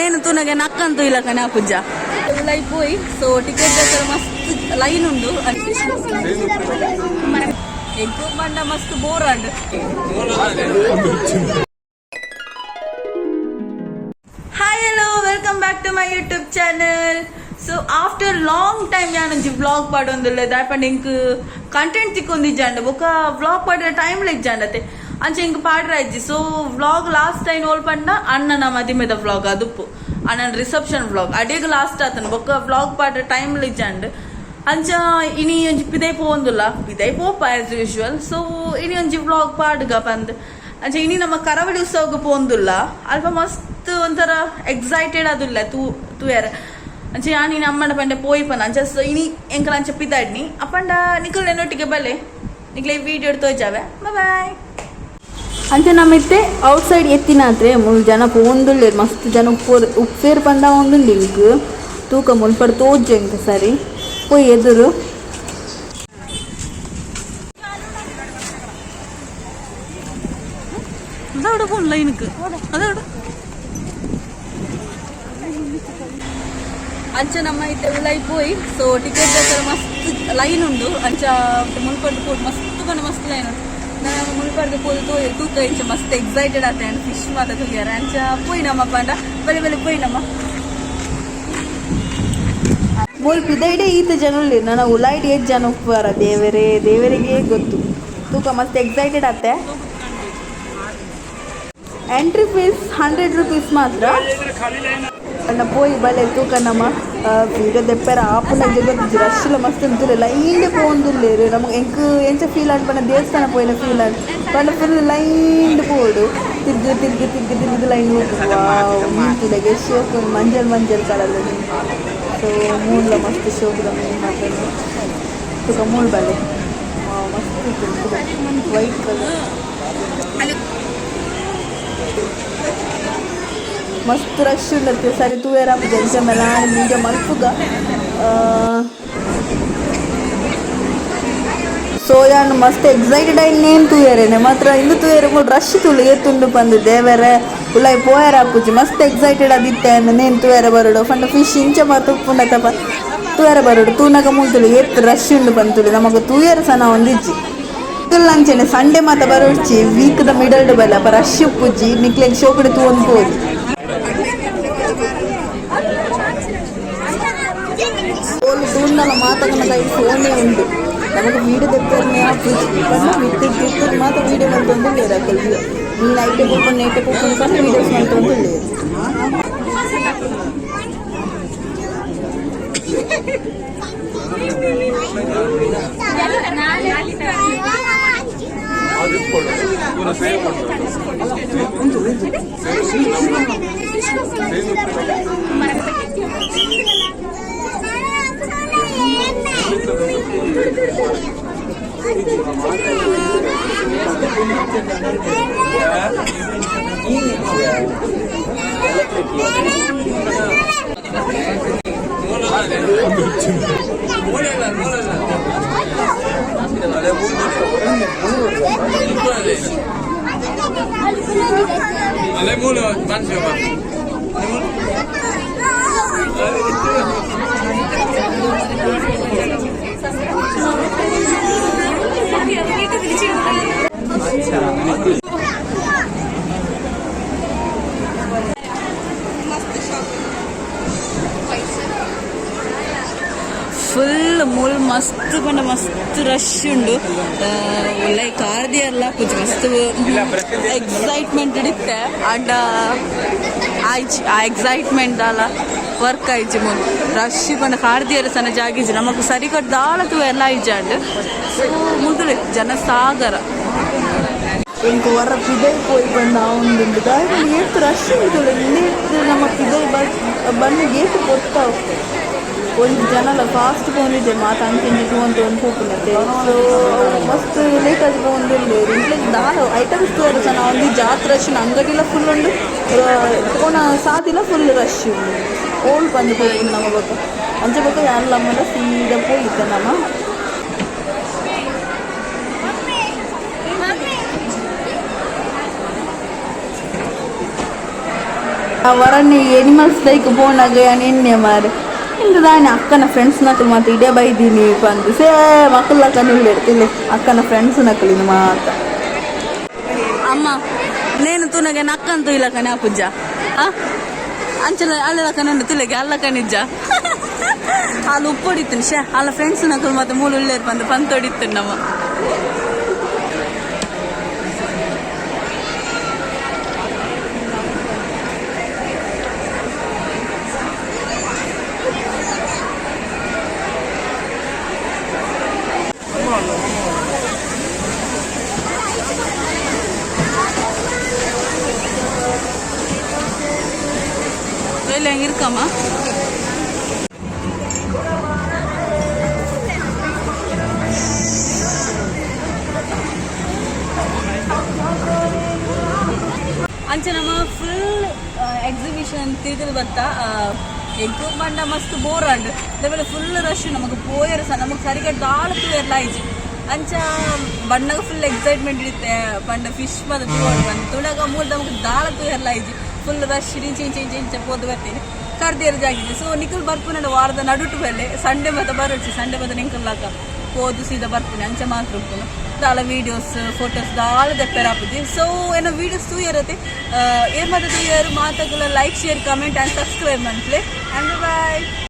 ನೇನು ತೂನಗೆ ನಕ್ಕಂತು ಇಲ್ಲ ಕಣ ಪೂಜಾ ಉಲಾಯಿ ಪೋಯ್. ಸೊ ಟಿಕೆಟ್ ಮಸ್ತ್ ಲೈನ್ ಉಂಡು. ಎಂಕು ಮಂಡ ಮಸ್ತ್ bore and. Hi, hello, welcome back to my YouTube channel. So after long time ಯಾನೊಂಜಿ vlog ಪಾಡೊಂದುಲ್ಲೆ. ದಾಯೆ ಎಂಕ್ ಕಂಟೆಂಟ್ ತಿಕ್ಕೊಂದಿಜ್ಜಾಂಡ, ಬೊಕ ವ್ಲಾಗ್ ಪಾಡಿನ ಟೈಮ್ ಇಜ್ಜಾಂಡತೆ, ಅಂಚ ಎಂಕ್ ಪಾಡ್ರ ಇಜ್ಜಿ. ಸೊ ವ್ಲಾಗ್ ಲಾಸ್ಟ್ ಟೈಮ್ ಓಲ್ ಪಂಡ ಅಣ್ಣನ ಮದಿಮೆದ ವ್ಲಾಗ್, ಅದುಪ್ಪು ಅಣ್ಣನ ರಿಸೆಪ್ಷನ್ ವ್ಲಾಗ್. ಅಡೇಗ್ ಲಾಸ್ಟ್ ಆತನ. ಬೊಕ ವ್ಲಾಗ್ ಪಾಡ್ರ ಟೈಮ್ ಇಜ್ಜಾಂಡ್. ಅಂಚ ಇನಿ ಒಂಜಿ ಪಿದೈ ಪೋವೊಂದುಲ್ಲ, ಪಿದೈ ಪೋಪ ಆಸ್ ಯೂಶುವಲ್. ಸೊ ಇನಿ ಒಂಜಿ ವ್ಲಾಗ್ ಪಾಡುಗ ಪಂದ್. ಅಂಚ ಇನಿ ನಮ್ಮ ಕರಾವಳಿ ಉತ್ಸವಕ್ಕೆ ಪೋಂದುಲ್ಲ. ಅಲ್ಪ ಮಸ್ತ್ ಒಂಥರ ಎಕ್ಸೈಟೆಡ್ ಅದುಲ್ಲ ತೂ ತೂಯರ. ಅಂಚ ಯಾನ್ ಇನಿ ಅಮ್ಮನ ಪಂಡೆ ಪೋಯಿ ಪಂದ. ಅಂಚ ಸೊ ಇನಿ ಎಂಕಲ ಅಂಚ ಪಿದಾಡ್ನಿ ಅಪ್ಪಂಡ ನಿಕಲ್ ನೊಟ್ಟಿಗೆ ಬಲೆ, ನಿಕ್ಲೆ ವಿಡಿಯೋ ತೋಜಾವೆ. ಬಾಯ್. ಅಂಚ ನಮಿತ್ತೆ ಔಟ್ ಸೈಡ್ ಎತ್ತಿನಾತ್ರೆ ಮುಲ್ ಜನ ಪೋಂದುಲ್ಲೆರ್. ಮಸ್ತ್ ಜನ ಉಪ್ಪೋರ್ ಉಪ್ಪೇರ್ ಪಂಡ ಒಂದುಂಡು. ಇಂಕ್ ತೂಕ ಮುಲ್ಪಡ್ ತೋಜ್ ಎಂಕ್ ಸರಿ. ಪೋಯ್ ಎದುರು. അതവിടെ പോണില്ല എനിക്ക് അതവിടെ. ಅಂಚ ನಮ್ಮ ಇತ್ತೆ ಉಲಾಯಿ ಪೋಯ್. ಸೊ ಟಿಕೆಟ್ ಮಸ್ತ್ ಲೈನ್ ಉಂಡು. ಅಂಚ ಮುಲ್ಪಡ್ದು ಪೋಡು ಮಸ್ತ್ ಪಂಡ ಮಸ್ತ್ ಲೈನ್ ಉಂಡು. ನಾನು ಮುಲ್ಪಡ್ದು ಪೋದು ತೋಯ್ ತೂಕ. ಇಂಚ ಮಸ್ತ್ ಎಕ್ಸೈಟೆಡ್ ಆತೆ ಫಿಶ್ ಮಾತ ತೂಗ್ಯಾರ. ಅಂಚ ಪೋಯ್ ನಮ್ಮ ಪಂಡ ಬಲೆ ಬಲೆ ಪೋಯ್ ನಮ್ಮ. ಮೂಲ್ ಪಿದೈಡೆ ಈತ ಜನ ಉಲ್ಲೆರ್, ನನ ಉಲಾಯಿಡ್ ಏತ್ ಜನ ಉಪ್ಪುವರ ದೇವರೇ, ದೇವರಿಗೆ ಗೊತ್ತು. ತೂಕ ಮಸ್ತ್ ಎಕ್ಸೈಟೆಡ್ ಆತೆ. ಎಂಟ್ರಿ ಫೀಸ್ 100 ರುಪೀಸ್ ಮಾತ್ರ. ಅಣ್ಣ ಪೋಯಿ ಬಲೆ ತೂಕ. ನಮ್ಮ ವಿಡಿಯೋ ದೆಪ್ಪೆರ ಆಪುನ ಗೊತ್ತಿಜ್ಜಿ. ರಶ್ಲ ಮಸ್ತ್ ಉಂತುಲೆ, ಲೈನ್ ಪೋವೊಂದುಲ್ಲೆರ್. ನಮಗೆ ಎಂಕ್ ಎಂಚ ಫೀಲ್ ಆಂಡ್ ಪಂಡ ದೇವಸ್ಥಾನ ಪೋಯಿನ ಫೀಲ್ ಆಂಡ್. ಪಂಡ ಫುಲ್ ಲೈನ್ ಪೋಡು, ತಿರ್ಗ್ ತಿರ್ಗ್ ತಿರ್ಗ್ ತಿರ್ಗ್ ಲೈನ್. ವಾವ್, ಮೀನ್ ತೂಲೆಗೆ ಶೋಕು, ಮಂಜಲ್ ಮಂಜಲ್ ಕಲರ್. ಸೊ ಮೂಲ ಮಸ್ತ್ ಶೋಕುದ ಮೀನ್ ಮಾತ್ರ. ತೂಕ ಮೂಲ್ ಬಲೆ. ವಾವ್, ಮಸ್ತ್ ವೈಟ್ ಕಲರ್. ಮಸ್ತ್ ರಶ್ ಉಂಡತ್ತೆ. ಸರಿ ತೂಯರ ಎಂಚ ಮೆಲಾನ್ ಮೀಡಿಯಾ ಮಲ್ಪುಗ. ಸೊ ಯಾನ್ ಮಸ್ತ್ ಎಕ್ಸೈಟೆಡ್ ಆಯ್ನೇನ್ ತೂಯರೇನೆ ಮಾತ್ರ. ಇಂದು ತೂಯರೆ ಮೂಲು ರಶ್ ತೂಲೆ ಏತುಂಡು ಪಂದ್. ದೇವರೆ, ಉಲಾಯಿ ಪೋಯರ ಆಪುಜಿ. ಮಸ್ತ್ ಎಕ್ಸೈಟೆಡ್ ಆದಿತ್ತೆ ನೇನ್ ತೂಯರೆ ಬರೋಡು ಪಂಡ ಫಿಶ್ ಇಂಚ ಮಾತ ಉಪ್ಪುಂಡತಪ್ಪ ತೂಯರೆ ಬರೋಡು. ತೂನಗ ಮೂಲು ತೂಲೆ ಏತ್ ರಶ್ ಉಂಡು ಪಂದ್. ನಮಕ್ ತೂಯರ ಸನ ಒಂದಿಜ್ಜಿ. ಅಂಚೆನೆ ಸಂಡೆ ಮಾತ ಬರೋಡ್ಚಿ, ವೀಕ್ ದ ಮಿಡಲ್ ಬಲ್ಲ ಅಪ ರಶ್ ಉಪ್ಪುಜಿ. ನಿಕ್ಲೆಗ್ ಶೋಕುಡು ತೂವೊಂದು ಪೋಲಿ. ಓಲು ತೂಂಡಲ ಮಾತಗನ ಕೈ ಫೋನೇ ಉಂಡು. ನಮಗೆ ವೀಡಿಯೋ ದೆಪ್ಪೆರ್ನೆ ಆಪುಜಿ. ಪಂಡ ಮಿತ್ತ್ ತಿರ್ತ್ ಮಾತ ವೀಡಿಯೋ ಮಲ್ತೊಂದುಲ್ಲೆರ್ ಅಕುಲು. ಮೀನ್ ಐಟೆ ಪೋಪುಂಡು, ಐಟೆ ಪೋಪುಂಡು ಪಂದ್ ವೀಡಿಯೋಸ್ ಮಲ್ತೊಂದುಲ್ಲೆರ್. ಫುಲ್ ಮೂಲ್ ಮಸ್ತ್ ಪಂಡ ಮಸ್ತ್ ರಶ್ ಉಂಡು. ಲೈಕ್ ಕಾರ್ದಿಯರ್ಲ ಪೂಜೆ ಮಸ್ತ್ ಎಕ್ಸೈಟ್ಮೆಂಟ್ ಇತ್ತೆ. ಅಂಡ ಆಯ್ಚಿ ಆ ಎಕ್ಸೈಟ್ಮೆಂಟ್ ದಾಲ ವರ್ಕ್ ಆಯ್ಚಿ. ಮೂಲ್ ರಶ್ ಪಂಡ ಕಾರ್ದಿಯರ್ ಸನ ಜಾಗಿಜಿ ನಮಕ್ ಸರಿ ಕಟ್ ದಾಲ ತೂ ಎಲ್ಲ ಇಜ್ಜಾಂಡ್. ಸೊ ಮುದುಲೆ ಜನಸಾಗರ. ಎಂಕ್ ವರ ಪಿದೈ ಪೋಯಿ ಪಂಡ ಆವೊಂದುಂಡು. ದಾಯೆ ಪಂಡ ಏತ್ ರಶ್ ಉಂಡು. ಇಂದೇತ್ ನಮ್ಮ ಪಿದೈ ಬನ್ನ ಏತ್ ಪೊರ್ತಾವ್. ಒಂಜಿ ಜನಲ ಫಾಸ್ಟ್ ಪೋವೊಂದಿಜ್ಜೆರ್, ಮಾತ ಅಂಚಿ ಇಂಚಿ ತೂವೊಂದು ತೂವೊಂದು ಪೋಪುನತೆ. ಸೊ ಮಸ್ತ್ ಲೇಟ್ ಆದ್ ಪೋವೊಂದುಲ್ಲೆರ್. ಇಂಕ್ಲೆಗ್ ದಾಲ ಐಟಮ್ಸ್ ತೂವರೆ ಸಹ ಒಂಜಿ ಜಾತ್ರೆ ರಶ್. ಅಂಗಡಿಲ ಫುಲ್ ಉಂಡು, ಪೋನ ಸಾದಿಲ ಫುಲ್ ರಶ್ ಉಂಡು. ಓಲ್ ಪಂದ್ ಪೋಪುಂಡು ನಮ ಬೊಕ. ಅಂಚ ಬೊಕ ಯಾನ್ಲ ಅಮ್ಮಲ ಸೀದಾ ಪೋಯಿತ್ತ ನಮ. ವರನ್ನಿ ಎನಿಮಲ್ಸ್ ದೈಕ್ ಪೋನಾಗ ಯಾನ್ ಎಣ್ಣೆ ಮಾರೆ ಇಂದು ದಾನೆ ಅಕ್ಕನ ಫ್ರೆಂಡ್ಸ್ ನಕಲು ಮಾತ ಇಡೇ ಬೈದೀನಿ ಪಂದು ಸೇ ಮಕ್ಕಳ ಕಣ್ಣು ತಿಳಿ ಅಕ್ಕನ ಫ್ರೆಂಡ್ಸ್ ನಕಲು ಇದು ಮಾತ. ಅಮ್ಮ ನೇನು ತೂನಗೆ ನಕ್ಕಂತು ಇಲ್ಲ ಕಣೆ ಅಪುಜ್ಜ ಆ ಅಂಚಲ ಅಲ್ಲ ಕಣ್ಣು ತುಲೆಗೆ ಅಲ್ಲ ಕಣಿಜ್ಜ ಅಲ್ಲಿ ಉಪ್ಪೊಡಿತ್ತು ಶೇ ಅಲ್ಲ ಫ್ರೆಂಡ್ಸ್ ನಕಲು ಮತ್ತೆ ಮೂಲ ಉಳ್ಳೇರು ಬಂದು ಪಂತೊಡಿತ್ತು ನಮ್ಮ. ಇಲ್ಲ ಹೆಂಗೆ ಇರ್ಕಮ್ಮ. ಅಂಚೆ ನಮ್ಮ ಫುಲ್ ಎಕ್ಸಿಬಿಷನ್ ತಿರುಗದು ಬತ್ತ ಎಂಕು ಬಂಡ ಮಸ್ತ್ ಬೋರ್ ಅಂಡ್ ದೇವಲ ಫುಲ್ ರಶ್. ನಮಗೆ ಪೋಯರ್ ಸಹ ನಮಗೆ ಸರಿಗಟ್ಟು ದಾಳ ತೂಯರ್ಲ ಆಯ್ಜಿ. ಅಂಚ ಬಣ್ಣಗ ಫುಲ್ ಎಕ್ಸೈಟ್ಮೆಂಟ್ ಇರುತ್ತೆ ಪಂಡ ಫಿಶ್ ಮದ ತೂವಡ್ ಬಂದು ತುಳಗ ಮೂಲ ನಮಗೆ ದಾಳ ತೂಯರ್ಲ ಆಯ್ಜಿ. ಫುಲ್ ರಶ್ ಇಂಚ ಇಂಚ ಇಂಚ ಇಂಚ ಪೋದು ಬರ್ತೀನಿ ಕರ್ದೇರ್ ಜಾಗಿದೆ. ಸೊ ನಿಖಲ್ ಬರ್ಪುನ ವಾರದ ನಡುಟು ಬೆಲೆ ಸಂಡೆ ಮತ್ತ ಬರೊಡ್ಚಿ. ಸಂಡೆ ಮತ್ತ ನಿಂಕಲ್ಲಾಕ ಪೋದು ಸೀದಾ ಬರ್ತೀನಿ. ಅಂಚ ಮಾತ್ರ ಉಪ್ಪುನು ದಾಲ ವೀಡಿಯೋಸ್ ಫೋಟೋಸ್ ದಾಲ ದೆಪ್ಪೆರ ಆಪುಜಿ. ಸೊ ಏನೋ ವೀಡಿಯೋಸ್ ತೂಯರತೆ ಏರ್ ಮಾತ ತೂಯರು ಮಾತಗುಲ like, share, comment and subscribe ಮನ್ಪ್ಲೆ and bye.